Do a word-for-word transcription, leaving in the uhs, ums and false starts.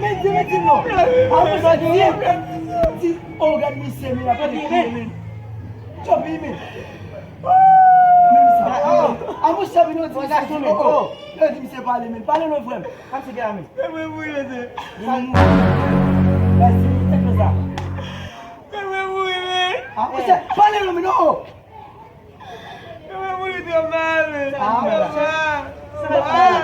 men, di, men, di non. A, monchè, di. Di, oh, gad misye, men, ap kriye, men. Tchòpi, men. Men, misye, oh, a, monchè, vin, di, misye, di, oh, oh. Yo di, misye pale, men. Pale non, frè m. Kòmsi gen la, men. Fè mwen mouri, mesye. Fè mwen mouri. Baz, di, tèt konsa. Fè mwen mouri, men. A, monchè, pale non, men, oh. Fè mwen mouri, twò mal, men. A, monchè. Twò mal.